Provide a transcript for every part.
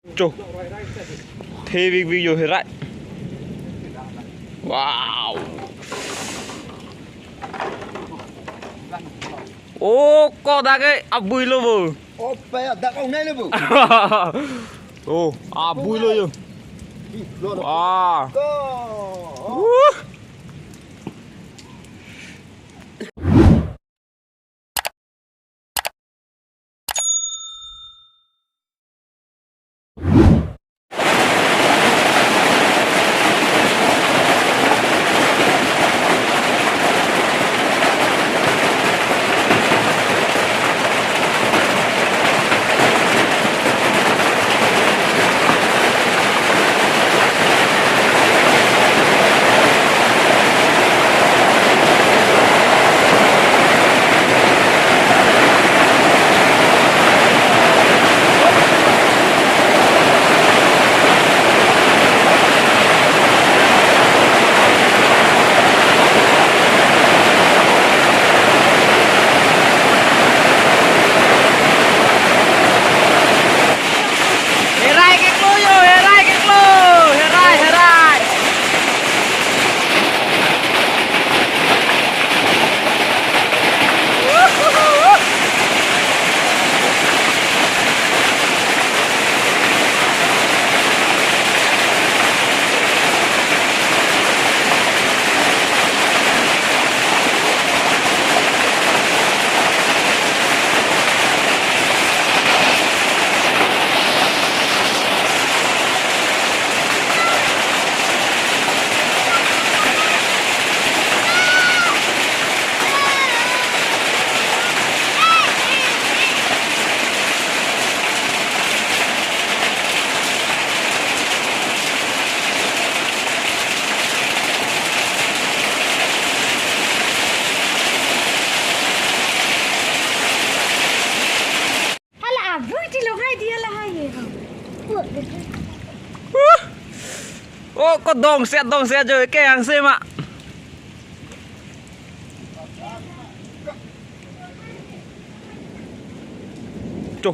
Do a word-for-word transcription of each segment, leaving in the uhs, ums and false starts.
Cho. Thevik vik jo herai. Wow. Oh, ko dak ke abui lo bo. Opa ya, dak ongnai lo bo. Oh, abui lo jo. Ih, lo, lo. Wah. Ko. Wuh. Herai keklo jo, herai keklo, herai, herai. Hala abui ti logai dia lahai ye. Huh! Oh, ko dongset dongset jo ke angse ma. Cho.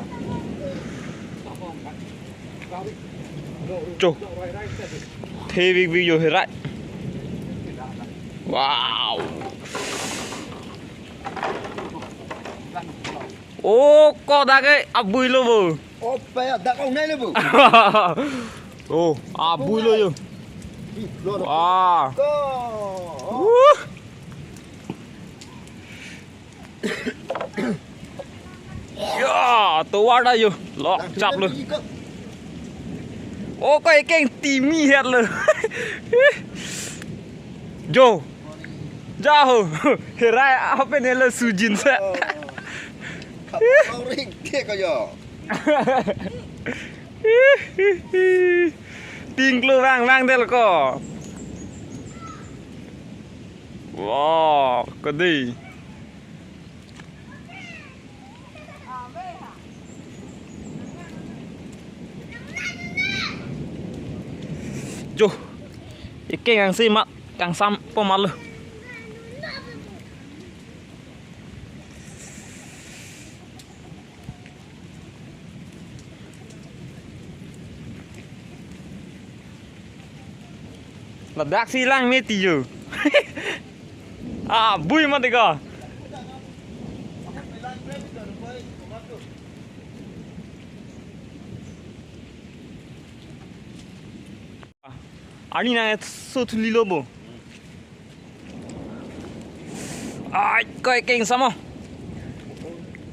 Cho. Thevik vik jo herai. Wow. Oh, ko dak ke abui lo bo. Opa ya, dak ongnai lo bo. Oh, abui lo jo. Ih, lo, lo. Wah. Ko. Wuh. Ya, tovar ta jo. Lok chap lo. Oh, ko ekeng timi het lo. Jo. Ja ho. Herai apen helo sujin sa. Oh. Kapal ring ke ko jo. Tinglo vang vang del ko. Wow, kadi. Jo. Ekeng angse ma kangsam po ma lo. Ladak si lang me ti jo. Ah, bui ma deka. Arni nangso thuli lo bo. Ai, ko ekeng samo.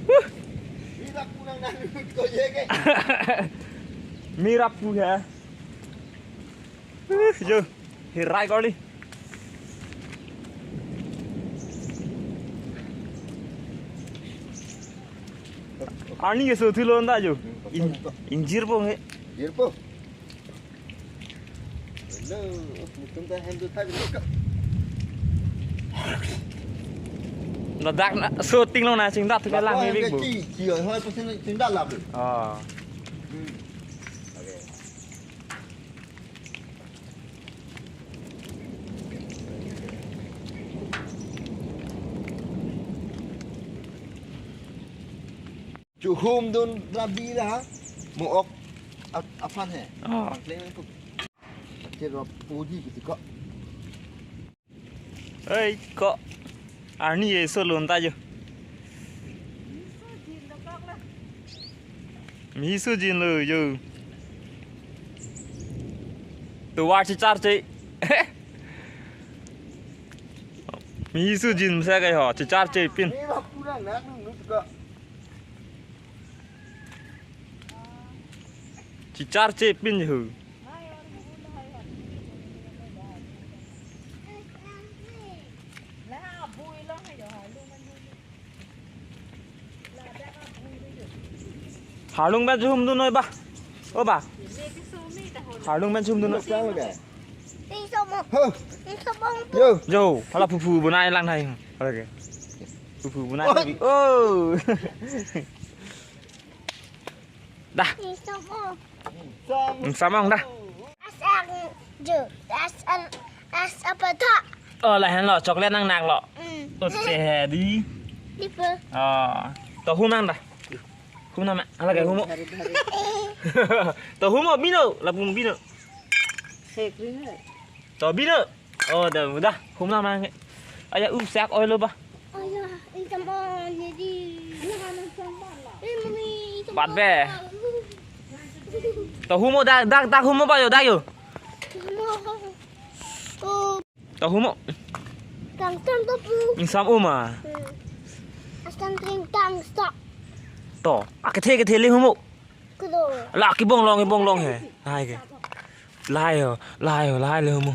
Huh. Mira pu hai. Huh, jo. Herai kali. Arni keso thulo nda jo. In-, ingjir po nge. Jirpo. Hello, mutum ta hem tu thak lo ka. Ladak na shooting lo na chingdat thu lang hem bik bu. Chi, chi hoi hoi pasin chingdat lap lo. Ah. Hmm. Okay. Chuhum dun rabi la, mo ok. Ap-, aphan he. Oh. Pangkleng ko. Chero pudi gitu kok. Hei, kok. Arni ye so lon ta jo. Mi sujin lo jo. Tovar chechar che. Mi sujin sa kai ho, chechar che pin. Ni lo pura nak nung nung ko. Chechar che pin ho. Harlung pen chehum dun noi ba. O ba. Harlung pen chehum dun noi. Sang lagi. Ting somo. Huh. Ting somo. Yo. Jo, hala phuphu bunai lang nai. Oke. Phuphu bunai. Oh. Dah. Ting somo. Samong dah. Asang jo. Asang as apa tak? Oh, lahen lo, chocolate nang nak lo. Hmm. Ote he di. Lipo. Oh. To hum nang dah. Hum nang, ala ke hum. To hum o bino, lapung bino. Hek rin he. To bino. Oh, dah, dah. Hum nang mang. Aya u sak oi lo ba. Aya, itam on ni di. Ini mami, itam bat be. To hum o dak, dak, dak hum o ba yo, dak yo. Hum o. Oh. To hum o. Tang tang to pu. Ingsam uma. Hmm. Asang tring tang stop. To, akethe kethe le hum o. Kudo. La kibong long, kibong long he. Lahai ke. Lahai ho, lahai ho, lahai le hum o.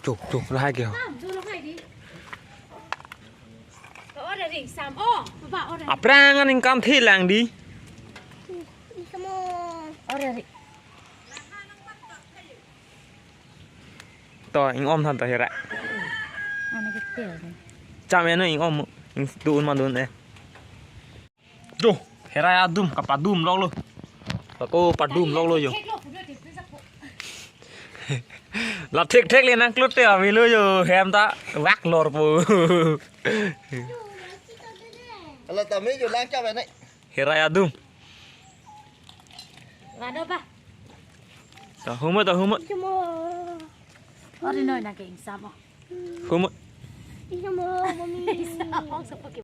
Chok, chok, lahai ke ho. Sam, dulu kai di. Order ring, sam. Oh, baba order. Aphrang an ingkam thi lang di. Samo. Order ring. To, ing-om than to Hera. Ano kete. Cham eno ing-om, ing dun ma dun e. Jo, Hera adum, kapadum lok lo. Ako padum lok lo jo. La thek thek le nang klut te avelo jo, hem ta vak lor po. Ala tame jo lang cham ene. Hera adum. Vado ba. Ta hum o, ta hum o. Ore noi na ke ingsam o. Hum o. Ingsam o, mami. Ingsam o, so pake